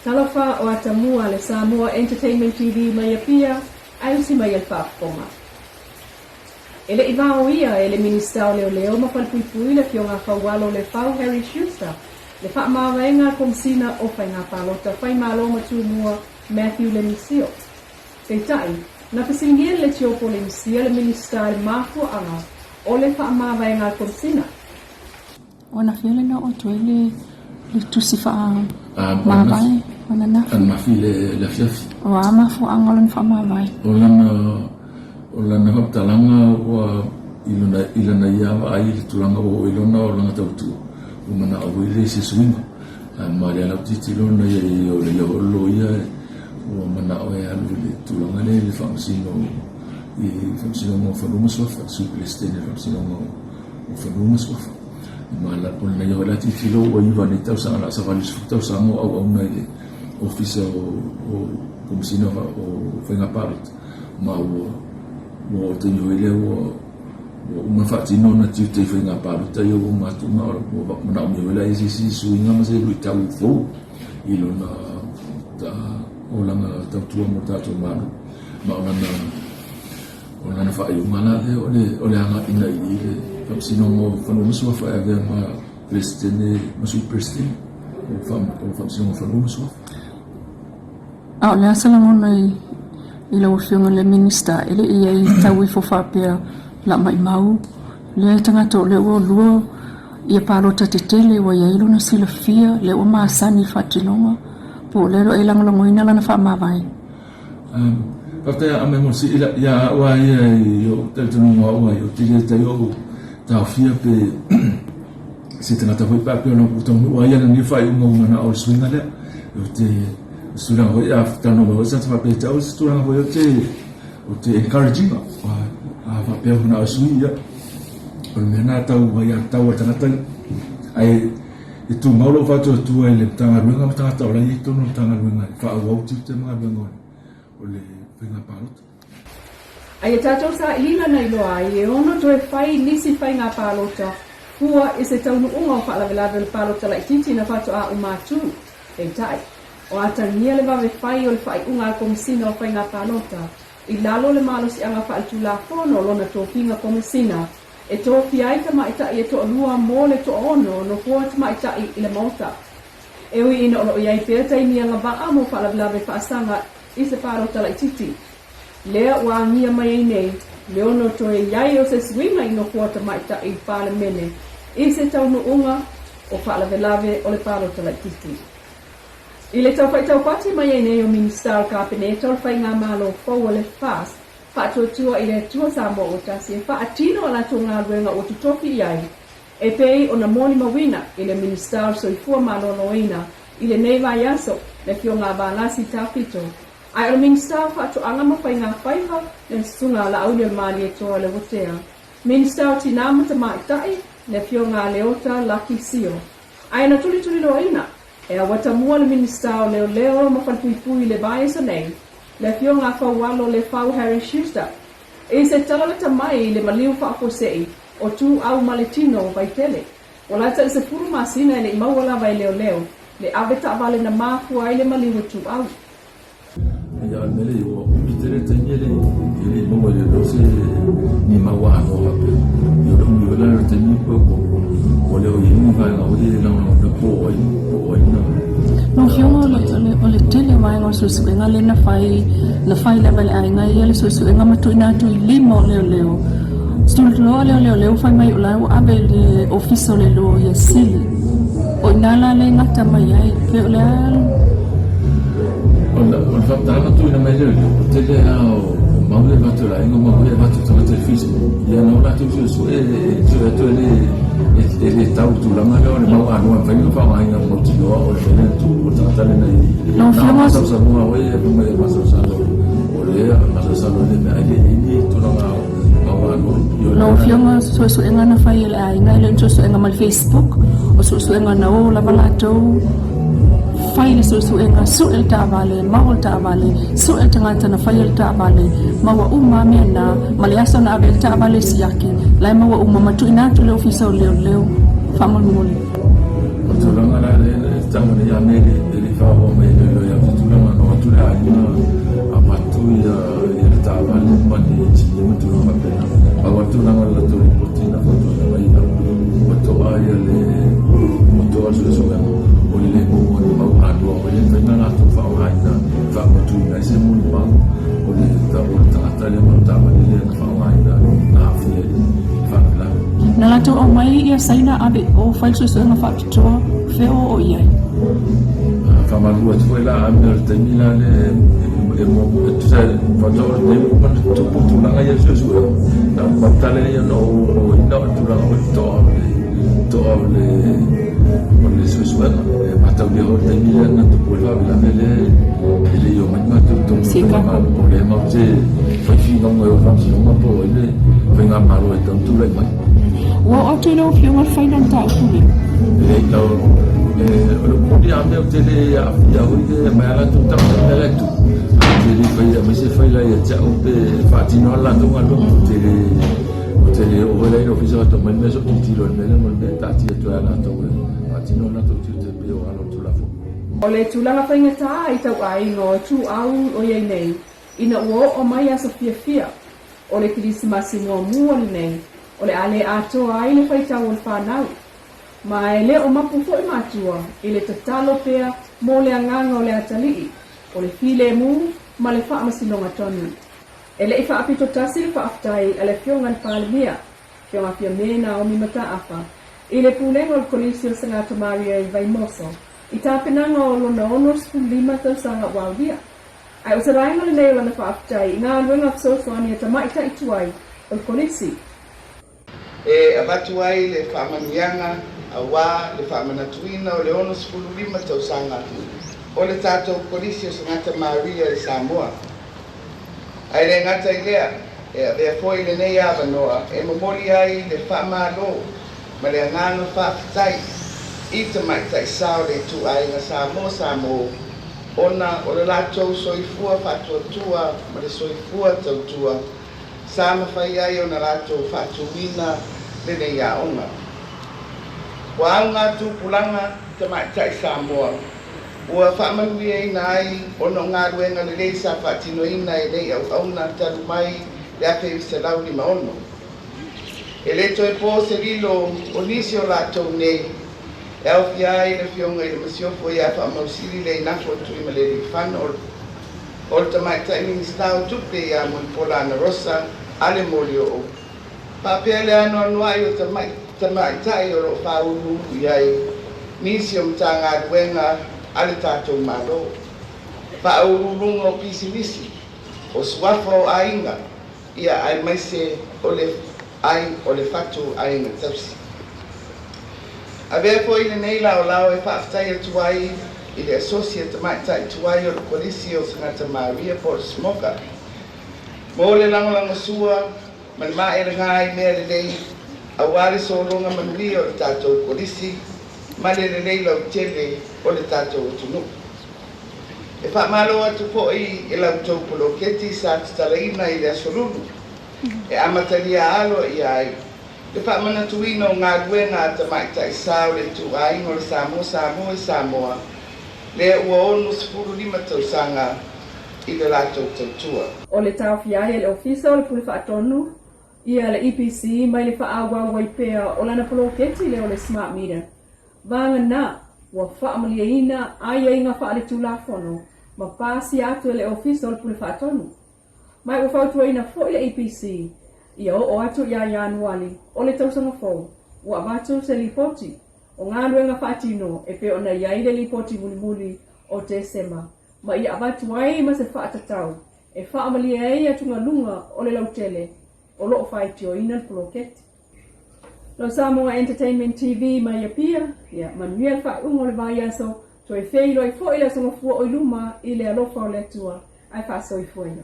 Talofa o atamua le Samoa Entertainment TV mai Apia, ae usi mai e le faafofoga. E le i vaoia e le Minisita o Leoleo ma Falepuipui le Afioga Faualo Lefau Harry Schuster le faamavaega a le Komesina o Faiga Palota Faimalo ma Tumua Matthew Lemisio. Peitai, na fesiligia e le Leitio Polenisia le Minisita i le mafuaaga o le faamavaega a le Komesina. O anafea le na oo atu ai le le tusi faamavae o ananafi? Ananafi le afiafi. O a mafuaaga o lona faamavae? O lana o lana faamatalaga ua i lona i lana ia vaai i le tulaga ua oo i lona olaga tautua, ua manao foi le se suiga. Ma le ala tilotilo na ia i o le ia foi loia ua manao e alu i le tulaga lea i le faamasino i Faamasinoga o Fanua ma Suafa, Sui Peresetene o le Faamasinoga o Fanua ma Suafa. Ma la o lena ia foi la tilotilo ua iva nei tausaga la 80 tausaga o auauna i le Ofisa o Komesina o Faiga Palota ma ua ua oo i le taimi foi lea ua ua uma faatino ona tiute i faiga palota ia ua uma atu ma ua manaomia foi la e se isi suiga ma se luitau fou i lona olaga tautua mo le tatou Malo. Ma o lana o lana faaiuga la lea o le o le againa i i le Faamasinoga o Fanua ma Suafa e avea ma Peresetene ma Sui Peresetene o le Faamasinoga o Fanua ma Suafa. A o le a se lagona i lau Afioga i le Minisita e le i i ai tau ifo faapea la maimau lea tagata o lea ua lua ia palota tetele ua i ai lona silafia lea ua masani i le faatinoga po o lea o lo o e lagolagoina lana faamavae? Faafetai a ame mo si ila ia au a ia i o talitonuga o au a ia ou te le tai ou taofia pe se tagata foi pe a pei ona ou taunuu a ia lenei faaiuga ua manao o le suiga lea. Ou te se tulaga foi a talanoa mai foi se tagata faapea ia te au se tulaga foi ou te encourage ina a faapea ua manao e sui ia o le mea lena tau aiatatau a le tagata ia. Ae e tumau lou faatuatua i le Matagaluega ma tagata o la e i ai i totonu o le Matagaluega e faaauau tiute ma galuega o le faiga palota. A ia tatou sailiga na iloa ai e ono toe fai nisi faiga palota fua i se taunuuga o faalavelave o le palota laitiiti na faatoa uma atu. Peitai, o atagia le vave fai o le faaiuga a le Komesina o Faiga Palota i lalo o le malosiaga faaletulafono o lona tofiga Komesina e tofia ai tamaitai e toalua mo le toaono nofoa tamaitai i le Maota. E ui ina o lo o i ai pea taimi agavaa mo faalavelave faasaga i se palota laitiiti, lea ua agia mai ai nei le ono toe i ai o se suiga i nofoa tamaitai i le Palemene i se taunuuga o faalavelave o le palota laitiiti. I le tau faitaupati mai ai nei o Minisita o le Kapeneta o le Faigamalo fou a le FAST, Faatuatua i le Atua Samoa ua tasi e faatino a latou galuega ua totofi i ai, e pei ona molimauina i le Minisita o le Soifua Maloloina i lenei vaiaso, le Afioga a Valasi Tafito, ae o le Minisita o Faatoaga ma Faiga Faiva, le Susuga a Laauli-o-le-Malietoa Leuatea, Minisita o Tinā ma Tamaitai, le Afioga a Leota Laki Sio. Ae na tulituliloaina e auatamua le Minisita o Leoleo ma Falepuipui i le vaiaso nei, le Afioga a Faualo Lefau Harry Schuster, i se tala lata mai i le maliu faafuasei o Tuau ma le tino o Vaitele. Ua lata i le 10 masina e le i maua lava e leoleo le ave taavale na mafua ai le maliu o Tuau. Ia o le mea lea ua umi tele le taimi e le e le maua e leoleo se ni mau anoa faapea. Ia o le umi foi la o le taimi ua ua le o i ai ni vaega foi lea e lagolagoina po o ai po o ai na. Lau Afioga o le, o le, o le tele o vaega o le suesuega lea na fai, na fai lava e le aiga ia le suesuega ma tuuina atu i lima o leoleo. Tulituloa lea o leoleo fai mai o la ua ave i le ofisa o le loia sili. O i ina la lea e gata mai ai, pe o le a. O le faamatalaga tuuina mai lea o le tele lava o mau ia e avatu e le aiga, o mau ia e avatu e tagata i le Facebook. Ia na o latou suesue e sue atu e le e le tau i le tulaga lea o le mau anoa e mafai ona faaaogaina mautinoa o le mea lea na tupu o le tagata lea na i Lau na Afioga masalosaloga foi e fai mai e masalosalo o lea masalosalo i le mea ai le i ai ni tulaga mau anoa. Lau Afioga, o suesuega na fai e le aiga e le o ni suesuega mai le Facebook, o suesuega na o lava latou fai le suesuega, sue le taavale, maua le taavale, sue le tagata na faia le taavale, maua uma lava mea na, ma le aso na ave ai le taavale i siaki, la e maua uma ma tuuina atu i le Ofisa o Leoleo faamolemole. O le tulaga la lea e tau nei a mea e le faaoa mai e leoleo ia te tulaga na o atu le aiga avatu ia le taavale ma ni engineer ma tulaga faapena. Pau lava le tulaga o le latou lipoti na fautuaina mai ia ua to'a ia le ua to'a le suesuega o le le maua o ni mau anoa foi lea e mafai ona latou faaaogaina e faamautuina ai se molimau o le tagata lea ma le taavale lea na faaaogaina na aafia i le faalavelave. Na latou aumai ia Saina ave i o fai le suesuega faapitoa, fea o oo i ai? Faamalulu atu foi la a mea o le taimi la le e muamua e tusa faatoa o le taimi ua uma ona tupu tulaga ia o le suesuega. Na o le tala ia na ou maua o le tulaga foi le toa o le toa o le o le suesuega. E mataulia foi le taimi lea na tupu ai le faalavelave lea e le i omai matou i totonu o le faigamalo. O lea matou te fai finauga i o i le faamasinoga po o ai le faigamalo e tatau ona tulai mai. Ua oo atu i lau Afioga le faina o le mataupu lenei? Leai, lau, o le upu moni a mea ou te le aafia foi le mai a latou tagata i le mea la e tupu. Ae ou te le faia aemaise faila ia te au pe faatino lava le latou galuega. Ou te le, ou te le oo foi la i le ofisa faatoa mai le mea se i ou tilotilo i le mea lea ma le mea e taatia atu ai ia latou e faatino le latou tiute pei o ala o le Tulafono. O le tulaga faigata i tauaiga o ituau o i ai nei, ina ua oo mai aso fiafia O le Kerisimasi muamua lenei o le a le atoa ai le faitau o le fanau. Ma e le o mapu foi matua i le tatalo pea mo le agaga o le atalii, o le filemu ma le faamasinoga tonu. E le i faapito tasi le faafetai a le Afioga i le Palemia, Afioga Fiame Naomi Mataafa, i le Pulega o le Kolisi o Sagata Maria i Vaimoso i tapenaga o lona 65 tausaga ua aulia. Ae o se vaega lenei o lana faafetai i galuega fesoasoani a tamaitai tuai o le Kolisi. E avatu ai le faamanuiaga aua le faamanatuina o le 65 tausaga o le tatou Kolisi o Sagata Maria i Samoa. Ae le gata i lea, e avea foi lenei avanoa e momoli ai le faamalo ma le agaga faafetai i tamaitai sa o le ituaiga Samoa Samoa ona o le latou soifua faatuatua ma le soifua tautua sa mafai ai ona latou faatuina lenei aoga. Ua auga tupulaga tamaitai Samoa ua faamanuiaina ai ona o galuega lelei sa faatinoina e nei auauna talu mai le 1956. E le toe po se lilo o nisi o latou nei e aofia ai le Afioga i le Masiofo ia Faamausili Leinafo Tuimaleleifano, o le Tamaitai Minisita o Tupe ia Mulipola Anarosa Ale Molioo, faapea le anoanoai o tamaitai o lo o faauluulu i ai nisi o Matagaluega a le tatou Malo, faauluuluga o pisinisi, o suafa o aiga, ia aemaise o le ai o le fatu aiga tausi. Avea foi lenei laolao e faafetai atu ai i le Asosi a Tamaitai Tuai o le Kolisi o Sagata Maria po o le SMOCA mo le lagolagosua ma le maelega i mea lelei aua le sologa manuia o le tatou Kolisi ma le lelei lautele o le tatou atunuu. E faamalo atu foi i la outou poloketi sa tatalaina i le Aso Lulu e amatalia aloaia ai le faamanatuina o galuega a tamaitai sa o le ituaiga o le Samoa Samoa i Samoa lea ua 65 tausaga i le latou tautua. O le taofia ai e le Ofisa o le Pule Faatonu ia le EPC mai le faaauau ai pea o lana poloketi lea o le Smart Meter Vagana, ua faamalieina aiaiga faaletulafono ma pasia atu e le Ofisa o le Pule Faatonu. Ma ua fautuaina foi le EPC ia oo atu ia Ianuali o le tausaga fou, ua avatu se lipoti o galuega faatino e pei ona i ai le lipoti mulimuli o Tesema ma ia avatu ai ma se faatatau e faamalie ai atugaluga o le lautele o lo o faitioina le poloketi. Lau Samoa Entertainment TV mai Apia, ia manuia le faaiuga o le vaiaso, toe feiloai foi le Aso Gafua o i luma i le alofa o le Atua, ae faasoifua ia.